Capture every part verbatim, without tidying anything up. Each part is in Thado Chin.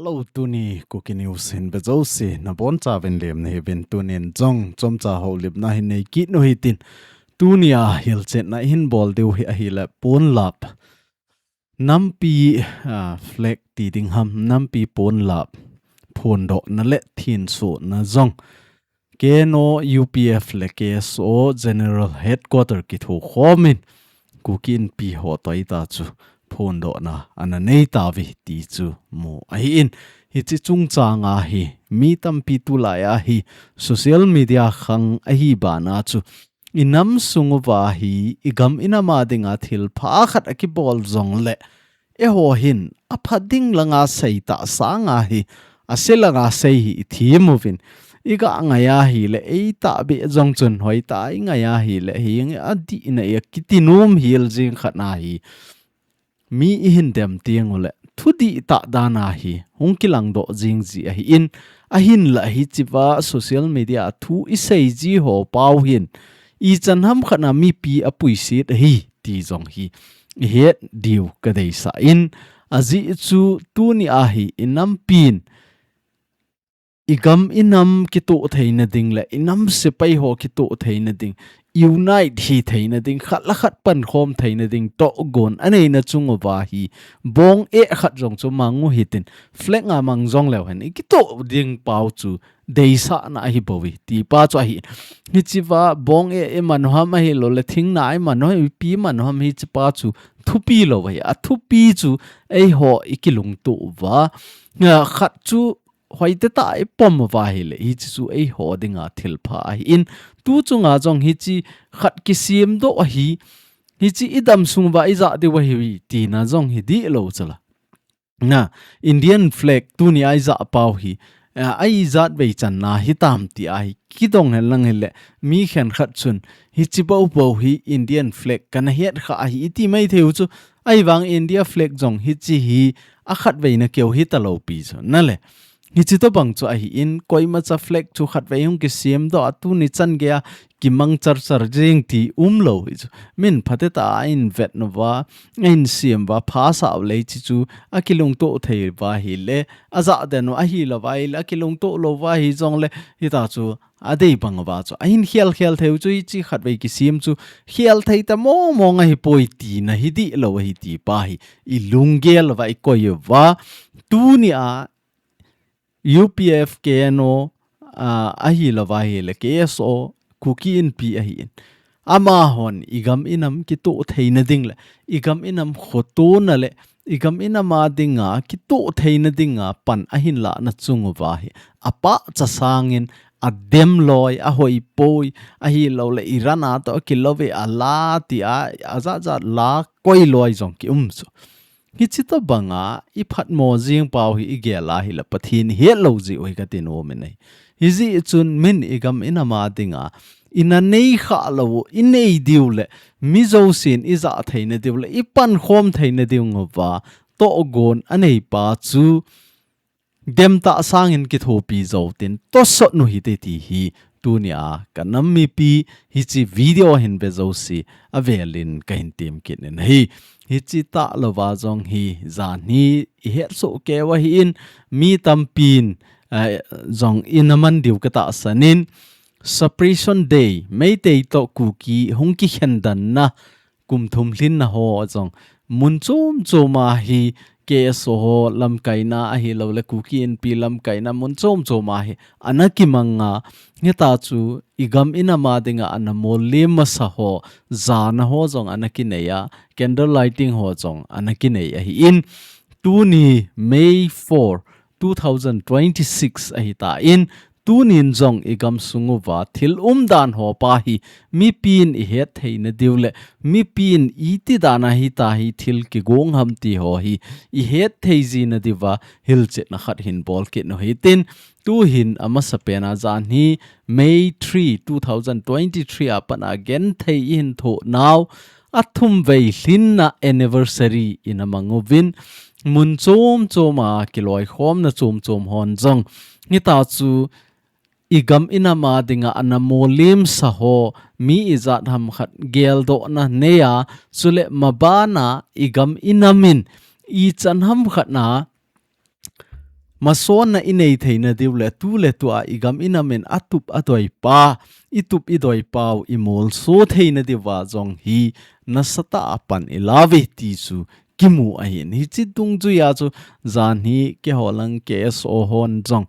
Hello, tuni Kuki News hin ve jouse nabonchauvin lemna hiuvin, tunin jong chomcha houlimna hin nei kit u hitin, tunia hilchetna ihin bol diu hi ahile ponlap, nampi, ah, flag ti ding ham, nampi ponlap phondohna le thinsohna jong K N O, U P F le K S O General Headquarter kithokhomin Kuki Inpi ho toh ahitai chu phondohna ana neitauve ti chu mu ahin, hiche chungchanga hi mi tampi tulai a hi social media khang ahi bana chu inam sunguva hi igam inam a dinga thilpha khat akibol jongle eiho hin apha ding langa seitah sanga hi ase langa sei hi ithem uvin, iga ngai ahile eitahbeh jong chun hoitah a ingai ahile hi adihna a kiti nom hel jing khat ahi. Mi ihin dem tengule thudih tah dana hi hung kilangdoh jing ji ahin, ahinla hichea social media a thu isei ji ho pau hin ichan ham khat a mipi apuiset ahi ti jong hi ihet diu kadeisah in, ajeh chu tunia hi inampin igam inam kitoh theina ding le inam sepai ho kitoh theina ding, unite hi theina ding, khat le khat pankhom theina ding tohgon aneina chunguva hi bong eh khat jong chu mang u hitin, flag a mang jongleu hen ikitoh ding pau chu deisahna ahi bouve ti pa chu ahi. Hichea bong eh iman u ham ahiloule thingna iman u ham, ipi iman u ham, hiche pa chu thupi lou ahi. Athupi chu eiho ikilungtoh uva, khat chu hoitah tah a ipom uva ahile hiche chu eiho dinga thilpha ahin, tu chunga jong hiche khat kisemdoh ahi, hiche idam sunguva ijah diu ahi tina jong hi dihlou chu la. Na, Indian flag tunia ijah pau hi, ah, a ijatvei channa hitam tia hi kidong henlang hile mi khenkhat chun hiche bou bou hi Indian flag kana het kha ahi iti maithei u chu, ahivang India flag jong hiche hi akhatveina keu hitalou pi chu nale. Hiche tobang chu ahin, koimacha flag chu khatvei hung kisemdoh a tuni chan geiya kimang charchar jing ti umlou hi chu. Min phatetah a ahin vet uva, ahin sem uva, phasah uleh hiche chu akilungtoh thei uva ahile ajah den u, ahilouva ahile akilungtoh louva ahi jongle hitia chu adei bang uva chu ahin khel khel thei u chu, hiche khatvei kisem chu khel thei ta mong mong ahipoi tina hi dihlou ahi ti pa hi ilunggel uva ikoi uva, tunia U P F, K N O, ah, ahilouva ahile K S O, Kuki Inpi ahin, amahon igam inam kitoh theina ding le igam inam khotona le igam inam a dinga kitoh theina dinga pan ahin lahna chunguva hi apahcha sangin ademloi, ahoipoi, ahiloule Iran a toh akilouve ala tia ajat jat la koiloi jong kium chu. Hiche tobanga iphatmo jing pau hi igel ahile Pathen ihetlou jeh u hi kati nom in ahi. Hijeh chun min igam inam a dinga ina nei khah lou u, inei diu le mi jousen ijah theina diu le ipankhom theina diuva tohgon anei pa chu demtah sangin kithopi jou tin tosot u hite ti hi tunia kanam mipi hiche video hin ve jouse avelin kahin tem kit in ahi. Hiche talouva jong hi janhi ihetsoh keu ahin, mi tampin, eh, jong ina man diu katahsan in, Separation Day, Meitei toh Kuki hung kikhen danna kum thum lhinna ho jong mun chom choma hi K S O ho lamkaina ahiloule Kuki Inpi lamkaina mun chom choma hi ana kimanga, hitia chu igam inam a dinga ana mollem masa ho, jana ho jong ana kinei a, candle lighting ho jong ana kinei ahin, tuni May four, two thousand twenty-six ahitan, tunin jong igam sunguva thil umdan ho pa hi mipin ihet theina diu le mipin iti dana hitia hi thil kigong ham ti ho hi ihet thei jina diuva hilchetna khat hin bol kit u hitin, tuhin amasapena janhi May three, two thousand twenty-three a pat a genthei ihin thoh nau athum vei lhinna anniversary ina mang uvin, mun chom choma kiloikhomna chom chom hon jong hitia chu igam inam a dinga ana mollem sa ho, mi ijat ham khat geldohna nei a, chule mabana igam inam in ichan ham khat na masonna inei theina diu le, tu le tua igam inam in atup adoipa, itup idoipau imolso theina diuva jong hi nasatah a pan ilauve ti chu kimu ahin. Hiche dungjuia chu janhi keiho lang K S O hon jong,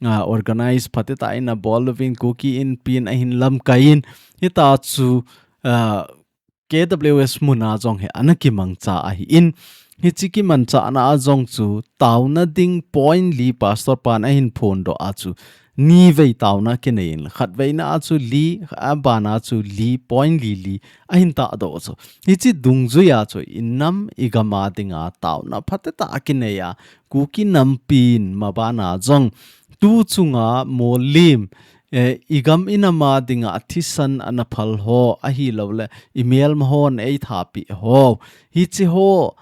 ah, organize phatecha in abol uvin Kuki Inpi in ahin lamkai in, hita chu, ah, K W S muna jong hi ana kimangcha ahin. Hiche kimangchana a jong chu taona ding point li pastor pan ahin phondoh a chu nivei taona kinei in, khatveina a chu li, abana chu li, point li li ahin tahdoh chu. Hiche dungjuia chu inam igam a dinga taona phatecha kinei a, Kuki nampin mabana jong tu chunga molim, eh, igam inam a dinga thisan ana phal ho, ahilouleh imelma hon eithapi ho, hiche ho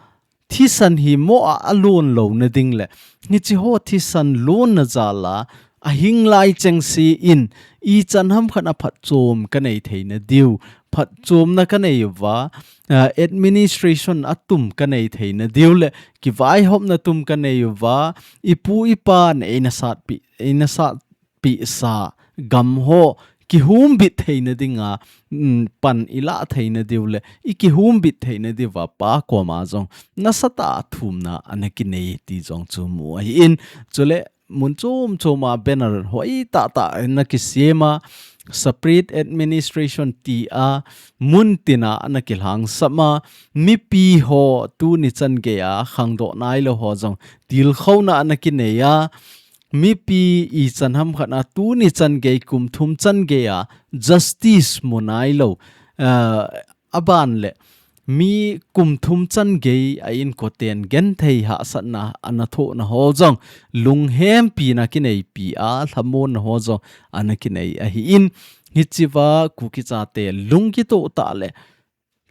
thisan hi mo a alon louna ding le, hiche ho thisan lonna jal a, ahing lai chengse in ichan ham khat a phatchom kanei theina diu, phatchomna kanei uva, ah, administration atum kanei theina diu le, kivaihopna tum kanei uva, ipu ipan eina satpi, eina satpisa gam ho kihumbit theina dinga, mm, pan ilah theina diu le, ikihumbit theina diuva Pa koma jong nasatah a thumna ana kinei ti jong chu mu ahin. Chule mun chom chom a banner hoitah tah ana kisem a, separate administration ti a, mun tina ana kilhangsam a, mipi ho tuni chan gei a khangdoh nailou ho jong tilkhouna ana kinei a, mipi ichan ham khat a tuni chan gei kum thum chan gei a justice mu nailou, ah, aban le mi kum thum chan gei a inkoten genthei hahsatna ana thohna ho jong lunghempina kineipi a lhamonna ho jong ana kinei ahin, hichea Kuki chate lungkitoh tah le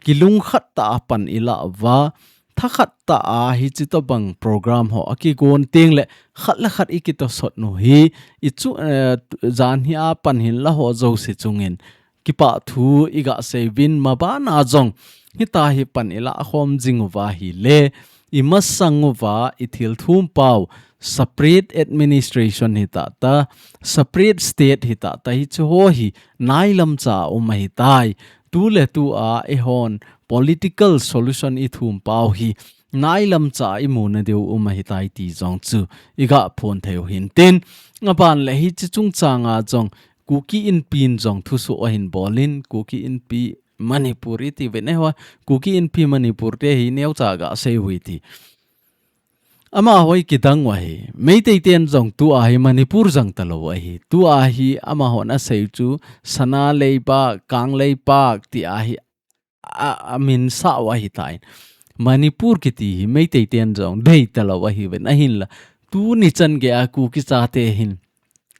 kilungkhat tah a pan ilah uva, thakhat tah a hiche tobang program ho akigon teng le khat le khat ikitosot nu hi, ichu, eh, janhi a pan hinla ho jouse chungin kipa thu iga seiyuvin, mabana jong hita hi pan ilah khom jing uva ahile, imasang uva ithil thumpau separate administration hita ta, separate state hita ta, hiche ho hi nailam cha um ahitai. Tu le tu a eihon political solution ithumpau hi nailam cha imuna diu um ahitai ti jong chu iga phon thei u hintin. Aban le hiche chungchang a jong Kuki Inpi in jong thusoh ahin bolin, Kuki Inpi Manipur iti uvin eiho, Kuki Inpi Manipur te hi neocha ga sei u hite. Amaho hi kidang u ahi. Meitei ten jong tua hi Manipur jang talou ahi. Tua hi amahon asei u chu Sana Leipak, Kang Leipak ti ahi, a, amin sah u ahitan. Manipur kiti hi Meitei ten jong dei talou ahiuvin ahinla, tuni chan gei a Kuki chate hin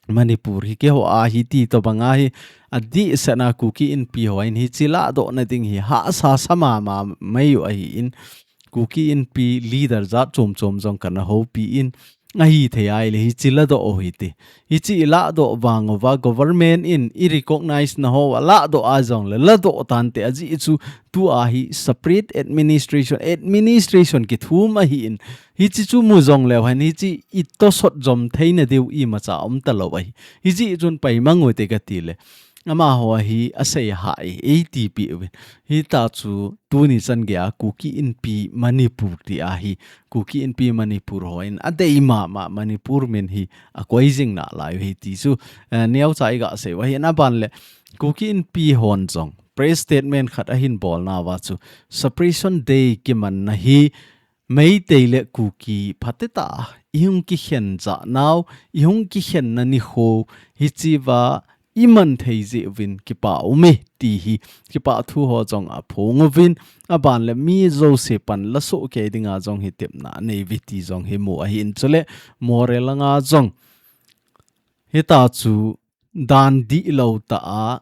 Manipur hi keiho a ahi ti tobang a hi adehset a Kuki Inpi hon hiche ladohna ding hi hahsa sa mama mai u ahin, Kuki Inpi leader jat chom chom jong kana houpi in, ahithei a ahile hiche ladoh u hite. Hiche iladoh vang uva government in irecognize na ho aladoh a jongle ladoh tante, ajeh chu tua hi separate administration, administration kithum ahin, hiche chu mu jongleu hen hiche itosot jom theina diu imacha um talou ahi. Hijeh chun paimang u hite kati le, amaho hi asei hah e, eitipeh uvin. Hita chu tuni chan gei a Kuki Inpi Manipur ti ahi. Kuki Inpi Manipur hon adei mama Manipur min hi akoi jing nalai u ahi ti chu, eh, neocha iga sei u ahin. Aban le Kuki Inpi hon jong press statement khat ahin bolna uva chu separation day kimanna hi Meitei le Kuki phatecha ihung kikhen jeh nau, ihung kikhenna nikho, hichea iman thei jeh uvin kipa um e ti hi, kipa thu ho jong aphong uvin, aban le mi jouse pan lasoh kei dinga jong hi tepna anei uve ti jong hi mu ahin. Chule Moreh langa jong hita chu dan dihlou tah a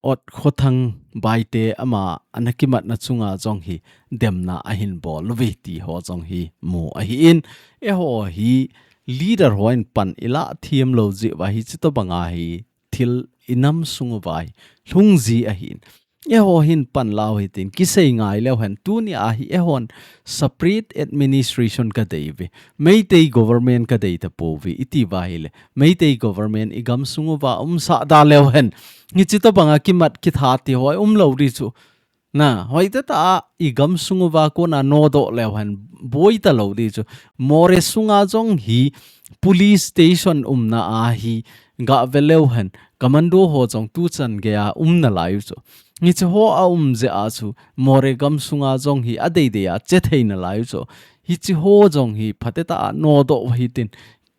Ot Khothang Baite ama ana kimatna chunga jong hi demna ahin bol uve ti ho jong hi mu ahin, eiho hi leader hon pan ilah them lou jeh uva hiche tobang a hi thil inam sung uva hi lhung ji ahin. Eiho hin pan lau hitin, kisei ngai leu hen, tuni a hi eihon separate administration kadei uve. Meitei government kadei tapouve, iti uva ahile. Meitei government i gamsung uva umsah da leu hen. Hichi tobanga kimat kitha ti ho umlou di chu. Na, hoitah tah a i gamsung uva kona nodoh leu hen, boi talou di chu. Moreh sunga jong hi police station umna a hi gave leu hen, commando ho jong tuchan geiya um nalai u chu. Hichi ho aum jeh a chu, Moreh gamsunga jong hi adeidei a che thei nalai u chu. Hichi ho jong hi phatecha a nodoh u hitin,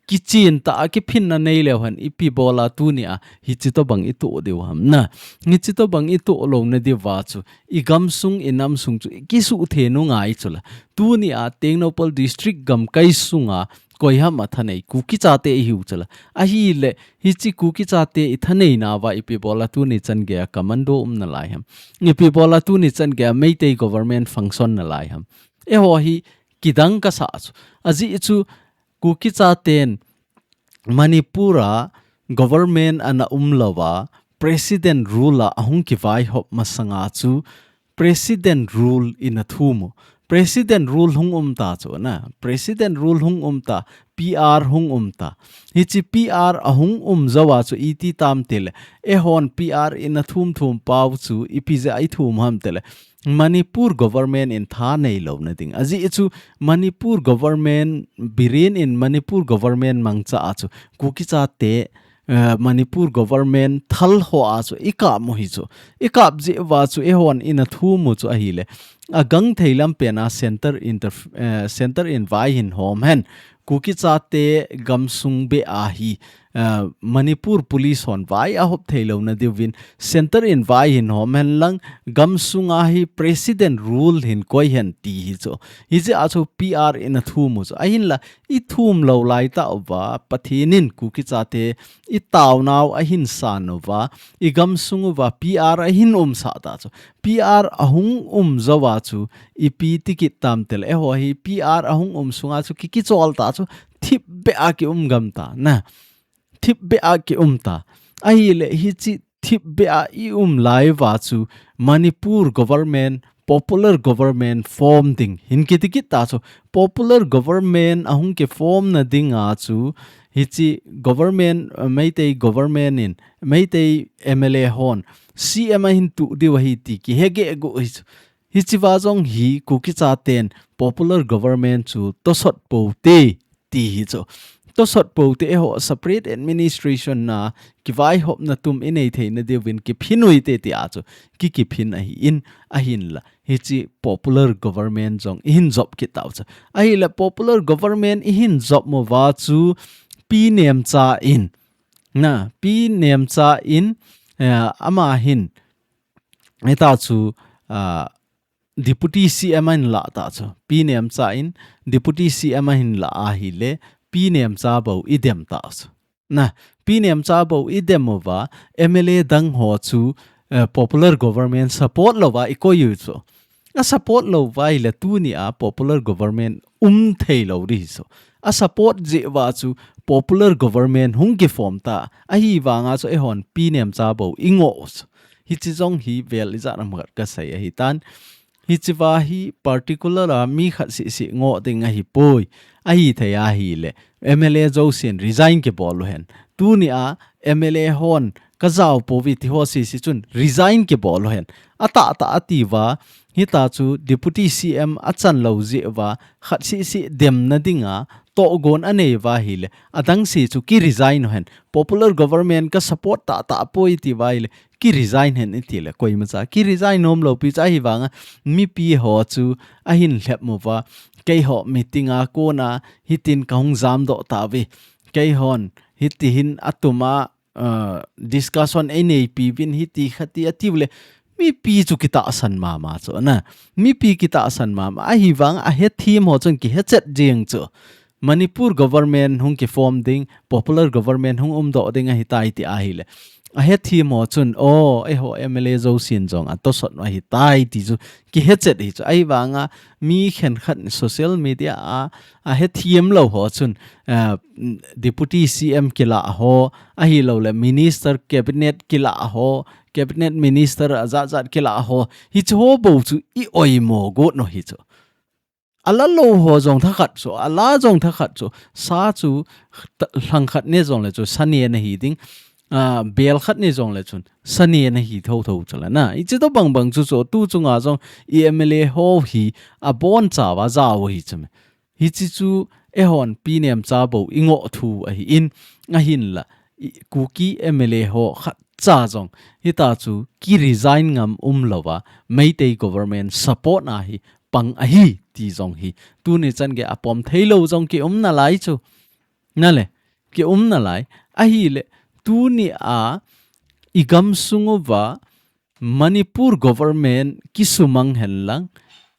kichen tah a kiphinna nei leu hen, ipi bola tuni a hichi tobang i toh diu ham na. Hichi tobang i toh louna diuva chu, i gamsung i namsung chu i kisuhtheng u ngai chu la. Tuni a Tengnoupal District gamkai sunga koiham athanei, Kuki chate ihiu chu la. Ahile, hichi Kuki chate i thaneina uva ipi bola tuni chan geiya commando um nalai ham. Ipi bola tuni chan geiya Meitei government function nalai ham. Eiho hi kidang kasa chu. Ajeh chu Kuki chaten Manipur a government ana umlouva, President rule a ahung kivaihop masanga chu President rule in athum u. President rule hung umta chu na. President rule hung umta, P R hung umta. Hichi P R ahung um jouva chu iti tam tile, eihon P R in athum thum pau chu ipi jeh a ithum ham tile, Manipur government in tha neilouna ding. Ajeh chu Manipur government, Biren in Manipur government mangcha a chu Kuki chate, eh, Manipur government thal ho a chu i kap u hi chu. I kap jeh uva chu eihon in athum u chu ahile. Agangthei lampen a center inter-, eh, center in vai hin hom hen. Kuki chate gamsung beh a hi, eh, Manipur police hon vai ahop theilouna diuvin center in vai hin hom hen lang gamsunga hi president rule hin koi hen ti hi chu. Hijeh a chu P R in athum u chu. Ahinla i thum lou laitah uva, Pathen in Kuki chate i taonau ahin san uva, i gamsung uva P R ahin umsah ta chu. P R ahung um jouva chu ipi tikit tam tile, eiho hi P R ahung um sunga chu ki, kichol ta chu, thipbeh a kium gam ta na. Thipbeh a kium ta. Ahile hichi thipbeh a i um lai uva chu Manipur government, popular government form ding hin kiti kit ta chu. Popular government ahung kiform na dinga chu hichi government, eh, Meitei government in, Meitei M L A hon C M ahin tuh diu ahi ti kihe geh gu hi chu. Hichi uva jong hi Kuki chaten popular government chu tosot pou te ti hi chu. Tosot pou te, eiho separate administration na kivaihopna tum i nei theina diuvin kiphin u hite ti a chu. Ki, kiphin ahin, ahinla. Hichi popular government jong i hin jop kit tau chu. Ahile popular government i hin jop mo uva chu Pi Nemcha in. Na, Pi Nemcha in, eh, ama hin. Hita chu, ah, Deputy C M ahin la ta chu. Pi Nemcha in Deputy C M ahin la ahile, Pi Nemcha bou i dem ta chu. Na, Pi Nemcha bou i dem uva, M L A dang ho chu, eh, popular government support louva i koi u chu. A support lou uva ahile tuni a popular government um thei lou di chu. A support jeh uva chu popular government hung kiform ta. Ahivanga chu eihon Pi Nemcha bou i ngoh u chu. Hichi jong hi vel ijat ham khat kasei ahitan. Hichi uva hi particular a mi khat seh seh ngoh ding ahipoi. Ahithei ahile M L A jousen resign kibol u hen. Tuni a M L A hon kajao pouve ti ho seh seh chun resign kibol u hen. Atahtah ati uva, hita chu Deputy C M achan lou jeh uva, khat seh seh demna dinga tohgon anei uva ahile, adang seh chu ki resign u hen. Popular government ka support tahtah poi ti uva ahile, ki resign hen iti le, koimacha ki resign nom lou pi chu ahivanga, mipi ho chu ahin lhep mo uva, keiho meeting a kona hitin kahung jamdoh tauve, keihon hiti hin atum a, ah, discussion ei neipi uvin hiti khati ati u le, mipi chu kitahsan mama chu na, mipi kitahsan mama, ahivanga ahethem ho chun kihechet jeng chu. Manipur government hung kiform ding, popular government hung umdoh ding ahitai ti ahile. Ahethem ho chun, o, eiho M L A jousen jong atosot u ahitai ti chu kihechet hi chu. Ahivanga mi khenkhat social media a, ahethem lou ho chun, eh, Deputy C M kila ho, ahilouleh Minister Cabinet kila ho, cabinet minister ajat jat kila ho, hichu ho bou chu i oimo got u hichu. Ala lou ho jong thakhat chu, ala jong thakhat chu, sa chu, ta-, lhang khat ne jongle chu, sa ne nahi ding, ah, bel khat ne jongle chun, sa ne nahi thotho chu la na. Hichi tobang bang chu chu, tu chunga jong, i M L A ho hi, abon chauva jao hi chu me. Hichi chu, eihon pi nemcha bou, i ngoh thu ahi in, ahinla, i, Kuki M L A ho khat cha jong, hita chu, ki resign ngam um louva, Meitei government support na hi, pang ahi ti jong hi. Tuni chan gei a pom thei lou jong ki um nalai chu. Nale, ki um nalai. Ahile, tuni a i gamsung uva Manipur government kisumang hen lang.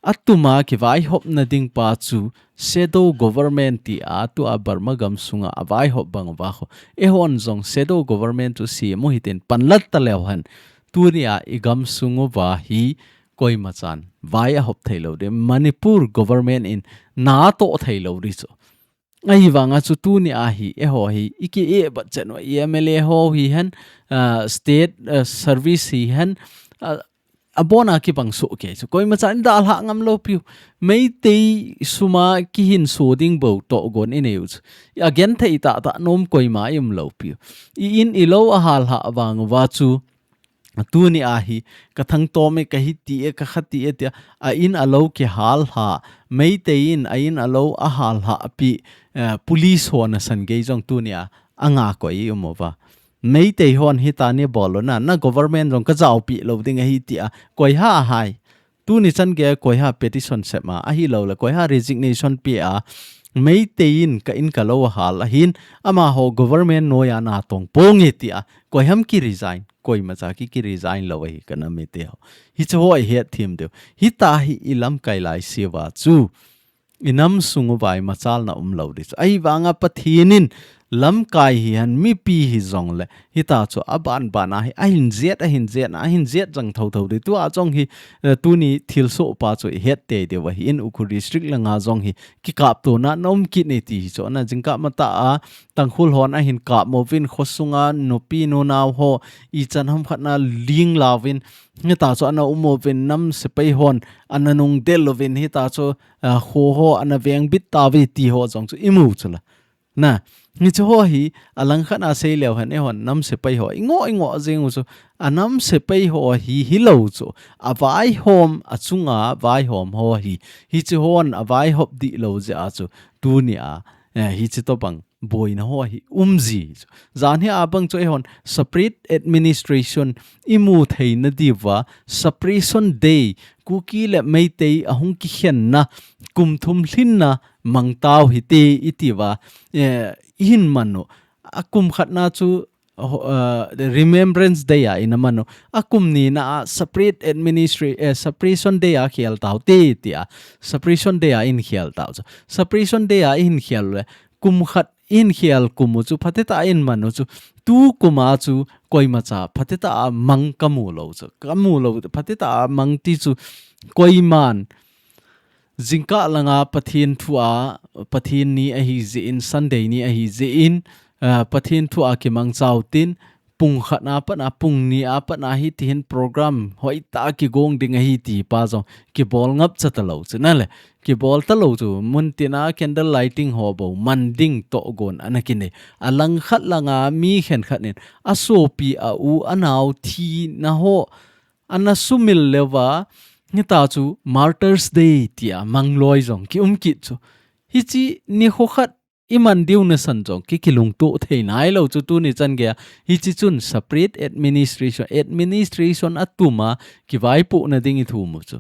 Atuma kivaihopna ding pa chu shadow government ti a tua Burma gamsunga avaihop bang uva ho. Eihon jong shadow government chu sem u hitin panlat taleu hen. Tuni a i gamsung uva hi koima chan vai ahop thei lou ding, Manipur government in natoh thei lou ding chu. Ahivanga chu tuni a hi, eiho hi, i ki-eh bat chen u, i M L A ho hihen, ah, state, ah, service hihen, ah, abona kibang soh kei chu. Koima chan dalha ngam lou piu. Meitei suma kihinso ding bou tohgon i nei u chu. I agenthei tahtah nom koima i um lou piu. I in i lou ahallhah vang uva chu. Tuni a hi, ka thangtom e, ka hiti e, ka khati e tia, a in a lou kihallhah, Meitei in a in a lou ahallhah pi, eh, police ho nasan gei jong tuni a, anga koi i um uva. Meitei hon hita nei bol u na, na government jong ka jaopi lou ding ahi tia, koi ham ahai. Tuni chan gei a koi ham petition sem a, ahilouleh koi ham resignation pe a, Meitei in ka in ka lou ahal ahin, amaho government noiya natong ponge tia, koi ham ki resign, koima cha ki, ki resign lou ahi ka nam mite ho. Hichu ho i het them diu. Hita hi i lamkai laise uva chu. I nam sung uva i machalna um lou ding chu. Ahivanga Pathen in lamkai hihen mipi hijongle. Hita chu aban ban a hi, ahin jet, ahin jet, ahin jet jang thotho ding. Tua jong hi, eh, tuni thilsoh pa chu i het tei diu ahi in Ukhrul district langa jong hi kikaptona na um kit e ti hi chu. Na jingkah matah a, Tangkhul hon ahin kap mo uvin khosunga nupi nunao ho ichan ham khat na ling lauvin. Hita chu ana um uvin nam sepai hon ana nung del uvin hita chu, ah, kho ho ana veng bit tauve ti ho jong chu i mu chu la. Na, hichu ho hi, alangkhat a sei leu hen eihon nam sepai ho, i ngoh, i ngoh jing u chu, a nam sepai ho hi, hilou chu, avaihom, achunga vaihom ho hi, hichu hon avaihop dih lou jeh a chu, tuni a, eh, hichi tobang, boina ho hi, um ji chu. Jan hi a bang chu eihon, separate administration, i mu theina diuva, separation day, Kuki le Meitei ahung kikhenna, kum thum lhinna, mang tau hite i tiu va, eh, i hin man u. A kum khat na chu, ho-, eh, Remembrance Day a i na man u. A kum ni na a separate administra-, eh, Separation Day a khel tau te tia. Separation Day a i hin khel tau chu. Separation Day a i hin khel le, kum khat i hin khel kum u chu, phatecha a i hin man u chu. Tu kum a chu, koima cha, phatecha a mang ka mu lou chu. Ka mu lou, phatecha a mang ti chu, koiman, Jingkah langa Pathen thu a, Pathen ni ahi jeh in, Sunday ni ahi jeh in, ah, Pathen thu a kimang chau tin, pung khat na pat na, pung ni a pat na hiti hin program hoitah a kigong ding ahi ti pa jong kibol ngap cha talou chu na le. Kibol talou chu, mun tin a candle lighting ho bou, man ding tohgon ana kinei. A langkhat langa mi khenkhat nin, a sopi a u, a nao thina ho, ana sumil leuva, hita chu Martyrs Day tia mang loi jong ki um kit chu. Hichi nikho khat i man diu nasan jong ki kilungto thei nailou chu tuni chan gei a. Hichi chun separate administration, administration a tum a kivaipohna ding i thum u chu.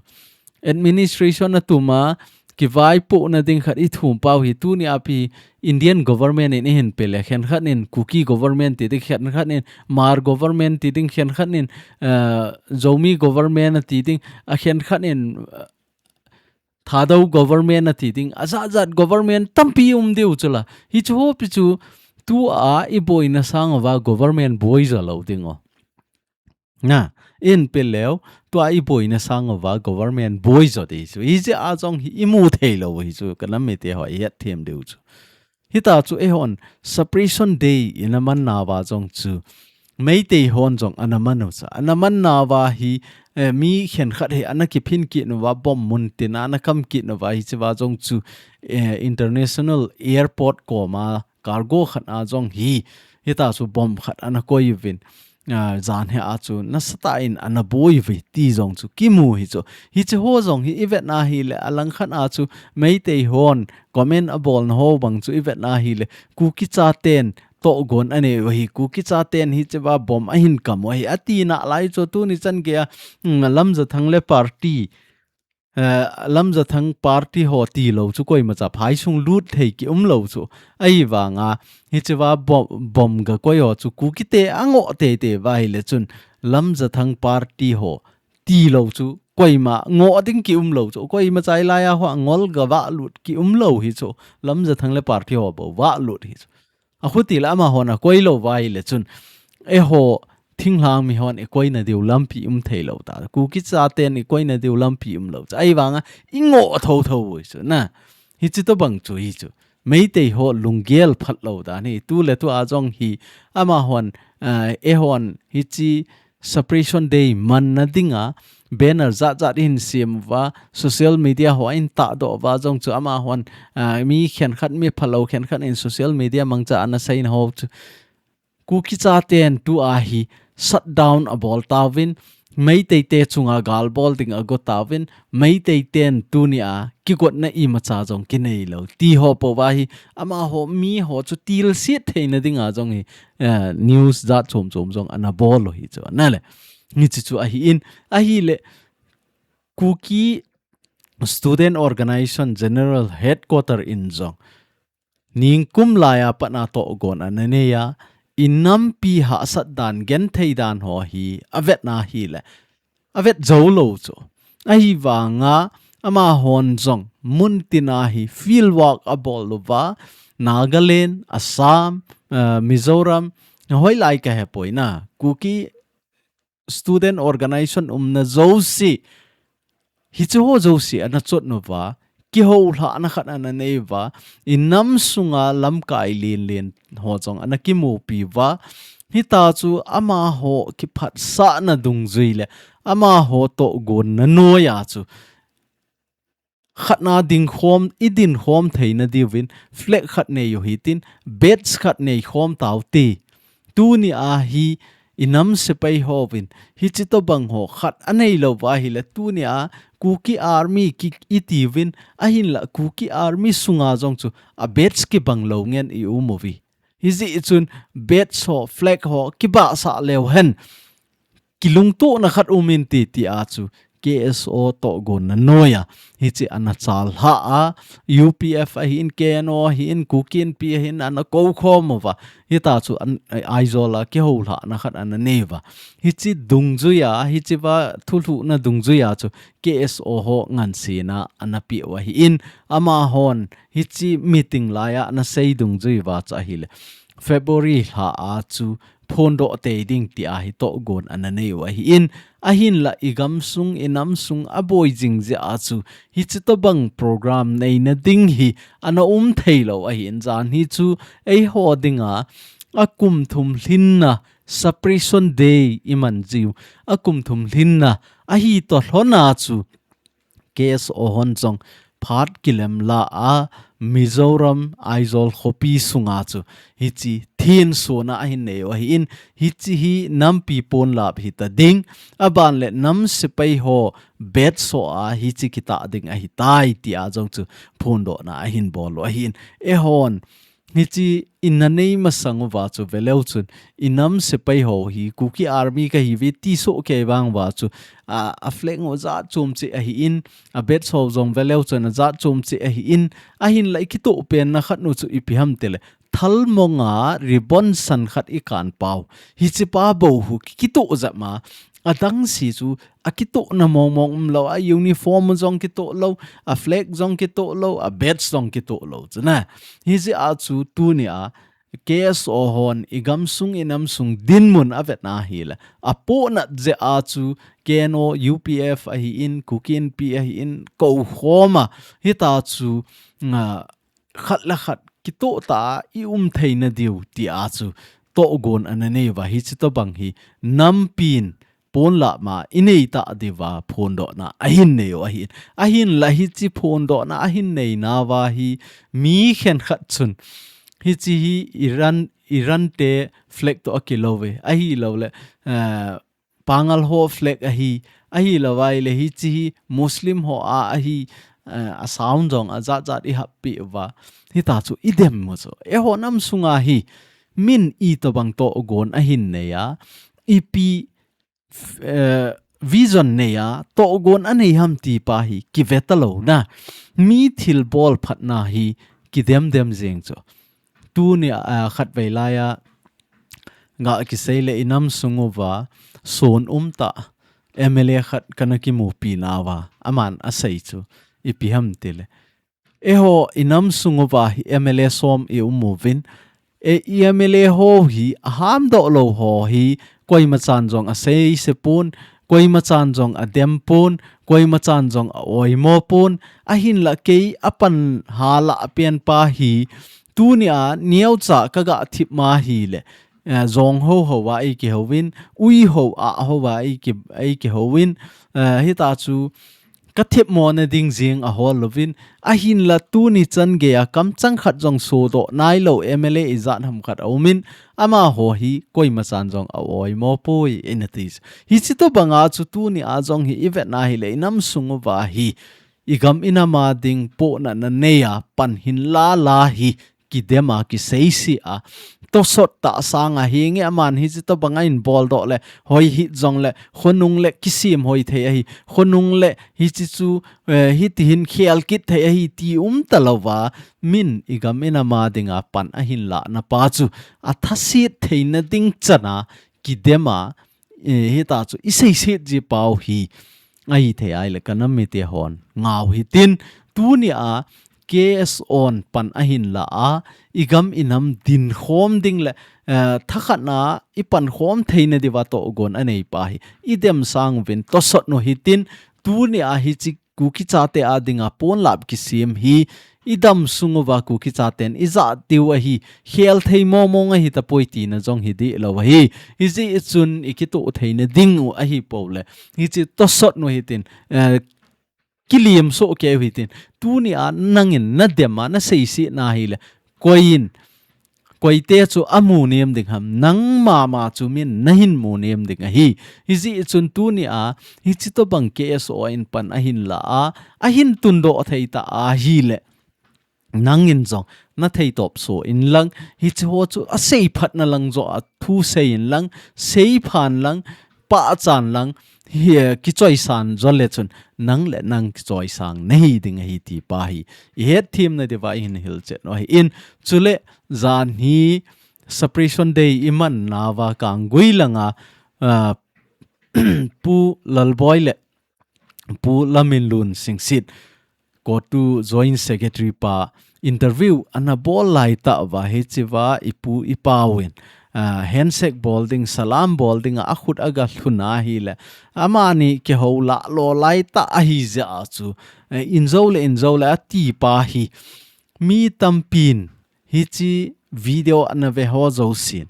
Administration a tum a kivaipohna ding khat i thum pau hi tuni a pi Indian government in i hin pe le, khenkhat nin Kuki government ti ding, khenkhat nin Hmar government ti ding, khenkhat nin, eh, Zomi government a ti ding, a khenkhat nin, eh, Thadou government a ti ding, a jat jat government tampi um diu chu la. Hichu ho pi chu tu a i boina sang uva government boi jo lou ding o. Na, i hin pe leu, tua i boina sang uva government boi jo ding chu. Hijeh a jong hi i mu thei lou hi chu, ka nam mite ho i het them diu chu. Hita chu eihon Separation Day i na man nauva jong chu. Meitei hon jong ana man u chu. Ana man nauva hi, eh, mi khenkhat hi ana kiphin kit nauva, bomb muntina ana kam kit nauva hichea jong chu, eh, international airport koma cargo khat a jong hi, hitia chu bomb khat ana koi uvin, ah, jan hi a chu nasatah in ana boi uve ti jong chu kimu hi chu. Hiche ho jong hi i vet na hile, alangkhat a chu Meitei hon comment a bolna ho bang chu i vet na hile, Kuki chaten tohgon anei u ahi, Kuki chaten hichea bomb ahin kam u ahi, ati nalai chu tuni chan geiya, mm, Lamjathang le party, eh, Lamjathang party ho tilou chu koimacha phaisung lut thei kium lou chu. Ahivanga, hichea bomb, bomb ga koi ho chu Kukite angoh teitei uva ahile chun Lamjathang party ho tilou chu koima ngoh ding kium lou chu. Koimacha hilaiya ho angol ga vahlut kium lou hi chu. Lamjathang le party ho bou vahlut hi chu. Achuti le amahon akoi lou uva ahile chun, eiho thinglhang mihon i koina diu lampi um thei lou ta. Kuki chaten i koina diu lampi um lou chu. Ahivanga i ngoh thotho u hi chu na. Hiche tobang chu hi chu. Meitei ho lunggel phat lou dan hi. Tu le tu a jong hi amahon, ah, eihon hiche Separation Day manna dinga banner jat jat ihin sem uva, social media ho ahin tahdoh uva jong chu amahon, ah, mi khenkhat, mi phalou khenkhat in social media mangcha ana seina ho chu. Kuki chaten tua hi shutdown abol tauvin, Meitei te chunga gal bol ding ago tauvin, Meitei ten tunia kigotna imacha jong kinei lou ti ho pouva hi, amaho mi ho chu tilsit theina dinga jong hi, eh, news jat chom chom jong ana bol u hi chu. Nale. Hiche chu ahin, ahile, Kuki Student Organization General Headquarter in jong ningkum laiya patna tohgon ana neiya, i nampi hahsat dan, genthei dan ho hi avet na hile, avet jou lou chu. Ahivanga amahon jong muntina hi field work abol uva, Nagaland, Assam, eh, Mizoram, hoilai kahepoi na, Kuki Student Organization umna jouse, hiche ho jouse ana chot uva, kihoulhahna khat ana nei uva, i nam sunga lamkai len len ho jong ana kimupi uva, hitia chu amaho kiphatsahna dungjui le amaho tohgonna noiya chu khatna dingkhom, i dinkhom theina diuvin flag khat nei u hitin, badge khat nei khom tau te. Tunia hi i nam sepai hovin hiche tobang ho khat anei lou uva ahile, tunia Kuki Army ki, i tiuvin, ahinla Kuki Army sunga jong chu a badge kibang lou ngen i um uve. Hijeh chun badge ho, flag ho kibahsah leu hen, kilungtohna khat um inte tia chu K S O tohgonna noiya hiche ana chalhah a, U P F ahin, K N O ahin, Kuki Inpi ahin, ana koukhom uva. Hitia chu an, Aizawl a kihoulhahna khat ana nei uva. Hiche dungjuiya, hichea thulhuhna dungjuiya chu K S O ho ngansena ana peh u ahin, amahon hiche meeting laiya ana sei dungjui uva chu ahile, February lha a chu phondoh tei ding tia hi tohgon ana nei u ahin, ahinla i gamsung, i namsung aboi jing jeh a chu hiche tobang program neina ding hi ana um thei lou ahin, jan hi chu eiho dinga akum thum lhinna Separation Day i man jiu, akum thum lhinna ahi toh lhona chu K S O hon jong phat kilem la a, Mizoram Aizawl khopi sunga chu hiche thensona ahin nei u ahin, hiche hi nampi ponlap hita ding, aban le nam sepai ho badge ho a hiche kitah ding ahitai tia jong chu phondohna ahin bol u ahin. Eihon hiche i na nei masang uva chu veleu chun, i nam sepai ho hi Kuki Army kahiuve ti soh kei vang uva chu, a, a flag ho jat chom cheh ahin, a badge ho jong veleu chun a jat chom cheh ahin, ahinla i kitoh penna khat nu chu ipi ham tile, thalmonga ribbon san khat i kan pau. Hichepa bou hi kitoh jep ma, adang si chu akitohna mong mong umlou, a uniform jong kitoh lou, a flag jong kitoh lou, a badge jong kitoh lou chu na. Hijeh a chu tunia K S O hon i gamsung i namsung dinmun avet na hile, apohnat jeh a chu K N O, U P F ahin, Kuki Inpi ahin, koukhom a, hitia chu, ah, khat le khat kitoh tah a i um theina diu tia chu tohgon ana nei uva, hichi tobang hi nampin ponlap ma inei ta diuva phondohna ahin nei u ahi. Ahinla hichi phondohna ahin nei nauva hi mi khenkhat chun hichi hi Iran, Iran te flag toh akilou ve. Ahilouleh, eh, Pangal ho flag ahi, ahilouva ahileh hichi hi Muslim ho a ahi, eh, a sound jong ajat jat ihappi uva. Hitachu idem u chu. Eiho nam sunga hi min itobang tohgon ahin nei a, ipi, eh, vision nei a, tohgon anei ham ti pa hi kive talou na. Mi thilbol phatna hi kidem dem jeng chu. Tuni a, a, khatvei laiya, nga kisei leh inam sung uva, sun umtah, M L A khat kana kimupi nauva, aman asei chu, ipi ham tileh. Eiho inam sung uva hi M L A som i um uvin, e, i M L A ho hi, ahamdoh lou ho hi, koima chan jong asei se pon, koima chan jong adem pon, koima chan jong a oimo pon, ahinla kei apan hala apen pa hi, tuni a neocha kaga thip ma hileh, eh, jong ho ho a eikihouvin, ui ho a ho a eiki, eikihouvin, eh, hitachu kathip mona ding jing ahol louvin, ahinla tuni chan geiya kamchang khat jong sodoh nailou M L A ijat ham khat aumin, amaho hi koima chan jong a oimo poi, ina ti. Hichi tobanga chu tuni a jong hi ivet na hileh inam sung uva hi, igam inam a ding pohnatna neiya pan hin la la hi, kidem a, kiseise a, tosot tah sanga hinge aman hichi tobanga ahin boldoh leh, hoi hih jongleh, khonung leh kisem hoi thei ahi, khonung leh hichi chu, eh, hiti hin khel kit thei ahi ti um talouva, min igam inam a dinga pan ahin lahna pa chu, athaset theina ding chana, kidem a, eh, hitachu iseiset ji pau hi, ahithei ahileh kanam mite hon ngau hitin, tuni a, K S O in pan ahin la a, igam inam dinkhom ding leh, eh, thakhatna ipankhom theina diuva tohgon anei pa hi, idem sang uvin tosot u hitin, tuni a hichi Kuki chate a dinga ponlap kisem hi, idam sung uva Kuki chaten ijat diu ahi, khel thei momong ahi tapoi tina jong hi dihlou ahi. Hijeh chun ikitoh theina ding u ahi pouleh, hichi tosot u hitin, eh, kilim soh kei u hitin, tuni a nangin nadem a, naseiset na hileh, koiyin, koite chu amu nem ding ham, nangma ma chu min nahin mu nem ding ahi. Hijeh chun tuni a, hichi tobang K S O in pan ahin la a, ahin tundoh thei ta ahileh, nangin jong nathei topso inlang, hichi ho chu aseiphatna lang joh a thu sei inlang, seiphan lang, pachan lang, hi, eh, kichoisan jole chun, nang le nang kichoisang nahi ding ahi ti pa hi, ihet themna diuva ihin hilchet u ahin, chuleh, jan hi Separation Day iman nauva Kanggui langa, ah, Pu Lalboi le Pu Laminlun Singsit, COTU Joint Secretary pa interview ana bol laitah uva hichi uva ipu ipau in, ah, handshake bol ding, salam bol ding a akhut aga lhun ahileh, amani kihou lah lo laitah ahi jeh a chu, eh, injo le injo le ati pa hi, mi tampin hichi video ana ve ho jousen,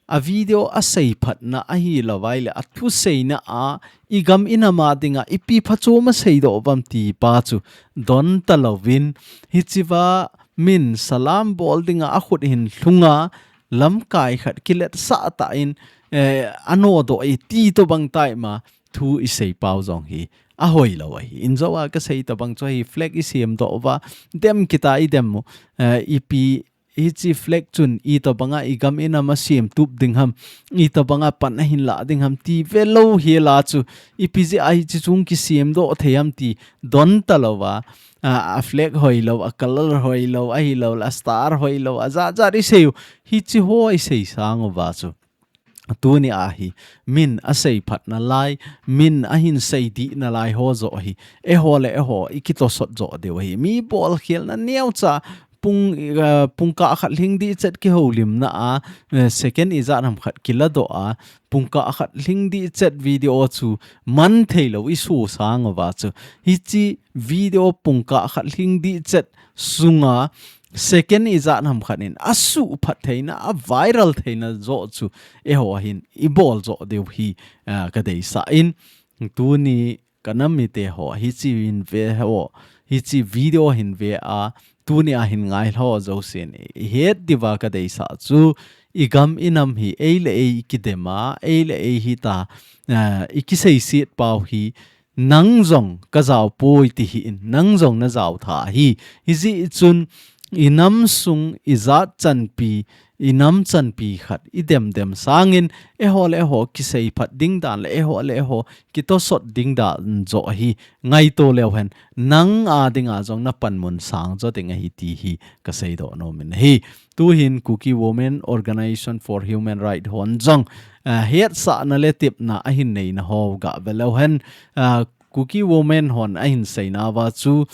a video aseiphatna ahilouva ahileh, athuseina a, igam inam a dinga ipi phachom aseidoh uvam ti pa chu don talouvin, hichi uva min salam bol dinga akhut hin lhunga, lamkai khat kiletsah tah in, eh, anodoh e ti tobang taima, thu isei pau jong hi ahoilou ahi. Injo a kasei tobang chu hi flag isemdoh uva, dem kit a idem u, eh, ipi hichi flag chun itobanga igam inam a semtup ding ham, itobanga pan ahin lah ding ham ti velou hela chu, ipi jeh a hichi chung kisemdoh thei ham ti don talouva, a, a flag hoilou, a color hoilou, ahilouleh a star hoilou, ajat jat isei u, hichi ho isei sang uva chu, tuni a hi, min aseiphatna lai, min ahin seidihna lai ho joh hi, eiho le eiho ikitosot joh diu ahi. Mi bolkhelna neocha, pung, eh, pungkah khat lhing dih chet kihoulimna a, eh, second ijat ham khat kiladoh a, pungkah khat lhing dih chet video chu man theilou iso sang uva chu, hichi video pungkah khat lhing dih chet sunga second ijat ham khat in asuh phat theina, a viral theina joh chu eiho hin ibol joh diu hi, ah, kadeisah in, tuni kanam mite ho, hichi hin ve ho, hichi video hin ve a, tuni a hin ngai ho jousen ihet diuva kadeisah chu, igam inam hi ei le ei ikidem a, ei le ei hita, ah, ikiseiset pau hi, nang jong kajao poi ti hi in, nang jong najao tha hi. Hijeh chun, inam sung, ijat chanpi, inam chanpi khat idem dem sangin, eiho le eiho kisei phat ding dan le eiho le eiho kitosot ding dan joh hi ngaito leu hen, nang a dinga jong napanmun sang jo ding ahi ti hi kaseidoh nom in ahi. Tuhin Kuki Women Organization for Human Rights hon jong, ah, hetsahna le tepna ahin neina ho gave leu hen, ah, Kuki Women hon ahin seinauva chu,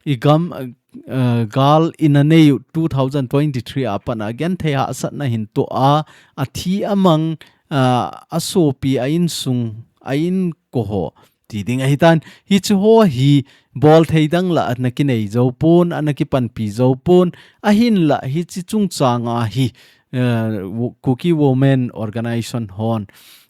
igam, ah, gal ina neiyu two thousand twenty-three a pat a genthei hahsatna hin toh a, athi amang, ah, asopi a insung, a inko ho ti ding ahitan. Hichi ho hi bol thei dang la ana kinei jou pon, ana kipanpi jou pon, ahinla hichi chungchang a hi, eh, Wo-, Kuki Women Organization hon,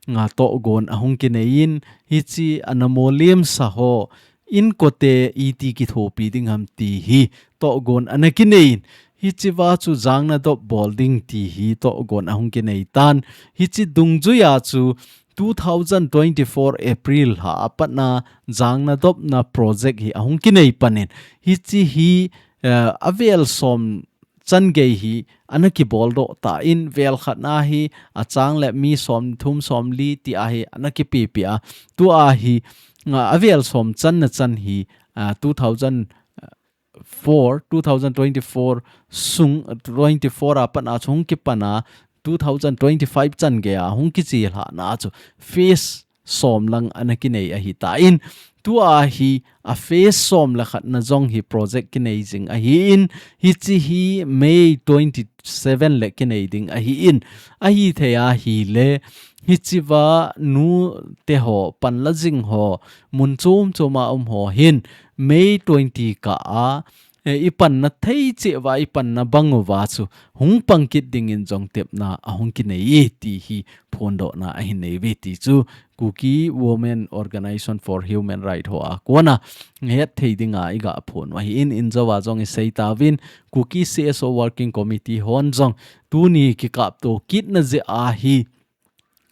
ah, tohgon ahung kinei in, hichi ana molimsa ho, inkote iti kithopi ding ham ti hi tohgon ana kinei in, hichiva chu jangna dop bol ding ti hi tohgon ahung kinei tan. Hichi dungjuia chu two thousand twenty-four April lha a patna jangna dopna project hi ahung kinei panin, hichi hi, eh, avel som chan gei hi ana kibol doh tan, vel khatna hi achang le mi som thum som li ti a hi ana kipepi a, tua hi, ah, avel som channa chan hi, ah, two thousand four, two thousand twenty-four sung, twenty-four a patna chu hung kipana, two thousand twenty-five chan gei a hung kichilhana chu phase som lang ana kinei ahitan, tua hi a phase som le khatna jong hi project kinei jing ahin, hichi hi May twenty-seven le kinei ding ahin, ahithei ahile, hichiva nute ho, panla jing ho, mun chom chom a um ho hin, May twenty kah a, eh, ipanna thei cheh uva, ipanna bang uva chu hung pang kit dingin jong tepna ahung kinei e ti hi phondohna ahin nei uve ti chu Kuki Women Organization for Human Rights ho a kona het thei dinga iga phon u ahin, injou a jong isei tauvin, Kuki C S O Working Committee hon jong tuni kikapto kitna jeh a hi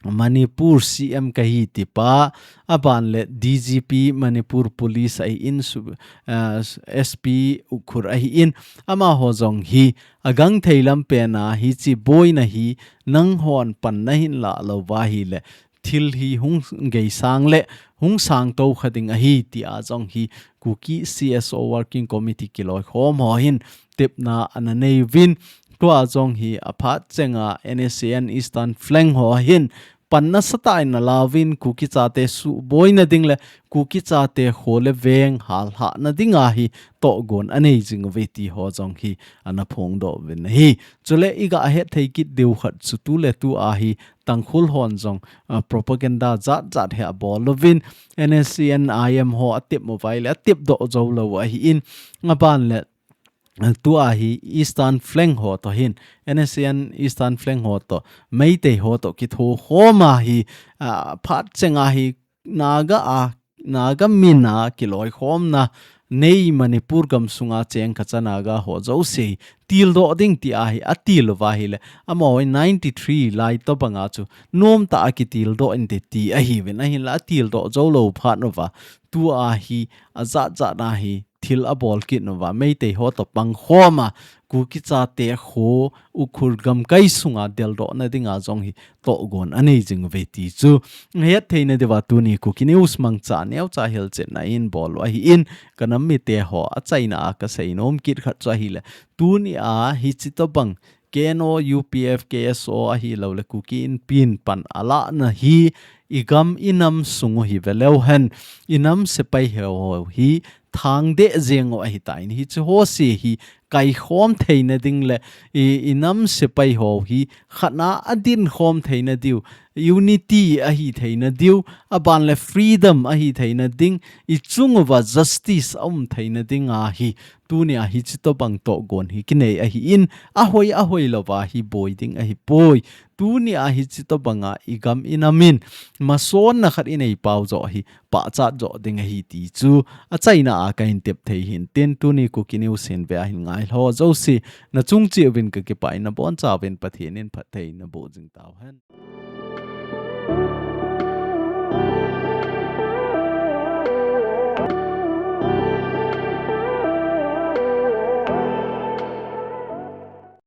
Manipur C M kahi tipa, aban le D G P Manipur Police ahin, su-, ah, S P Ukhrul ahin, amaho jong hi agangthei lam pena hichi boina hi nanghon panna hin la lou uva ahile, thil hi hung geisang le hung sangtou kha ding ahi ti a jong hi Kuki C S O Working Committee kiloikhom ho hin tepna ana nei uvin, tua jong hi aphat chenga N S C N Eastern Flank ho hin panna satah in ala uvin Kuki chate suhboina ding le Kuki chate kho le veng hallhahna dinga hi tohgon anei jing uve ti ho jong hi ana phongdoh uvin ahi. Chule iga het thei kit diu khat chu tu le tu a hi Tangkhul hon jong, ah, propaganda jat jat hi abol uvin, N S C N I M ho atep mo vai le atep doh jou lou ahin, aban le, ah, tua hi Eastern Flank ho to hin, N S C N Eastern Flank ho to, Meitei ho to kithokhom a hi, ah, phat chenga hi Naga a, Naga min a kiloikhomna nei Manipur gam sunga cheng kha cha Naga ho jouse tildoh ding ti a hi atil uva ahile, amaho hi ninety-three lai tobanga chu nomtah a kitildoh inte ti ahiuvin, ahinla atildoh jou lou phat uva, tua hi ajat jat a hi thil abol kit uva, Meitei ho to pangkhom a, Kuki chate kho Ukhrul gamkai sunga deldohna dinga jong hi tohgon anei jing uve ti chu het theina diuva tuni Kuki News mangcha neocha hilchetna in bol u ahin, kanam mite ho achaina a kasei nom kit khat chu ahile, tuni a hichi tobang K N O, U P F, K S O ahilou le Kuki Inpi in pan alahna hi igam inam sung u hi ve leu hen, inam sepai ho hi thangdeh jeng u ahitan, hichi ho se hi kaikhom theina ding le i, i nam sepai ho hi khatna a dinkhom theina diu, unity ahi theina diu, aban le freedom ahi theina ding, i chung uva justice a um theina ding ahi. Tuni a hichi tobang togon hi kinei ahi in, ahoi ahoi lova hi boi ding ahi poi. Tuni a hichi tobanga i gam i nam in masonna khat i nei pau jo hi pachat jo ding ahi ti chu achaina a ka hin tep thei hin tin, tuni Kuki News hin ve a hin ngai lho jouse na chung cheh uvin ka kipah in, na boncha uvin Pathen in phattheina boh jing tau hen.